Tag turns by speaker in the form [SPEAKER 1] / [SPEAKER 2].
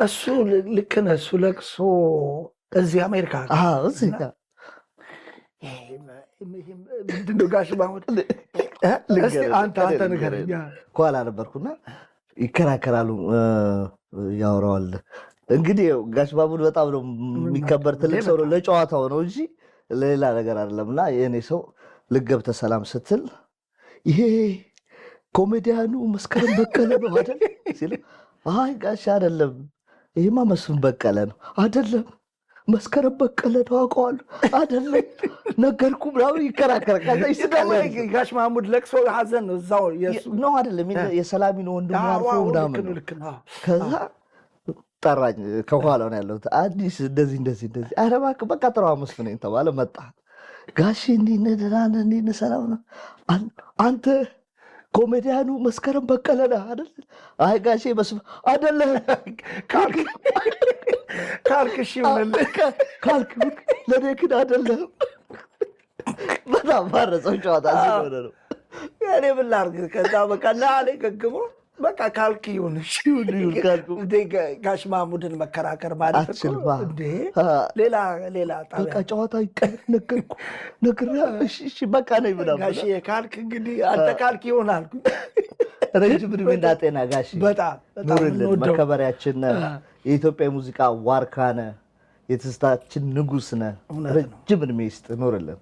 [SPEAKER 1] እሱ ልክ ነህ። እሱ ለቅሶ እዚህ አሜሪካ
[SPEAKER 2] እዚህ ጋር
[SPEAKER 1] ምንድን ነው ጋሽ ማሙድ? እስኪ አንተ ንገረኝ።
[SPEAKER 2] ከኋላ ነበርኩና ይከራከራሉ፣ ያወራዋል። እንግዲህ ጋሽ ማሙድ በጣም ነው የሚከበር ትልቅ ሰው ነው። ለጨዋታው ነው እንጂ ለሌላ ነገር አይደለም። እና የእኔ ሰው ልገብተህ ሰላም ስትል ይሄ ኮሜዲያኑ መስከረም በቀለ ነው አይደል ሲል፣ አይ ጋሽ አይደለም፣ ይሄማ መስፍን በቀለ ነው። አይደለም፣ መስከረም በቀለ ነው፣ አውቀዋለሁ። አይደለም፣ ነገርኩ ምናምን ይከራከራል። ከዛ ይስቃል።
[SPEAKER 1] ጋሽ ማሙድ ለቅሶ ሀዘን ነው እዛው
[SPEAKER 2] ነው አይደለም፣ የሰላሚን ወንድሙ አርፎ ምናምን ነው። ከዛ ጠራኝ፣ ከኋላ ነው ያለሁት። አዲስ እንደዚህ እንደዚህ እንደዚህ፣ ኧረ እባክህ በቃ ጥራው መስፍን ተባለ። መጣ። ጋሼ እንዴት ነህ? ደህና ነህ? እንዴት ነህ? ሰላም ነው? አንተ ኮሜዲያኑ መስከረም በቀለ ነህ አይደል? አይ ጋሼ መስፍን አይደለህም።
[SPEAKER 1] ካልክ እሺ ይሁንልህ።
[SPEAKER 2] ካልክ ለእኔ ግን አይደለህም። በጣም ባረጸው ጨዋታ ስለሆነ ነው።
[SPEAKER 1] እኔ ምን ላድርግ? ከዛ በቃ ና አለኝ ገግሞ፣ በቃ ካልክ ይሁን እሺ።
[SPEAKER 2] ይሁን ካልኩ።
[SPEAKER 1] እንዴ ጋሽ ማሙድን መከራከር ማለት እኮ
[SPEAKER 2] አትችልም።
[SPEAKER 1] እንዴ ሌላ ሌላ
[SPEAKER 2] በቃ
[SPEAKER 1] ጣቢያ
[SPEAKER 2] ጨዋታ ይቀር፣ ነገርኩህ፣ ነግሬሃለሁ። እሺ እሺ በቃ ነኝ ምናምን።
[SPEAKER 1] ጋሼ ካልክ እንግዲህ አንተ ካልክ ይሁን አልኩ።
[SPEAKER 2] ረጅም ዕድሜና ጤና ጋሼ።
[SPEAKER 1] በጣም በጣም
[SPEAKER 2] ኑርልን።
[SPEAKER 1] የምንወደው
[SPEAKER 2] መከበሪያችን ነህ። የኢትዮጵያ የሙዚቃ ዋርካ ነህ። የትዝታችን ንጉስ ነህ።
[SPEAKER 1] እውነት ነው።
[SPEAKER 2] ረጅም ዕድሜ ይስጥ፣ ኑርልን።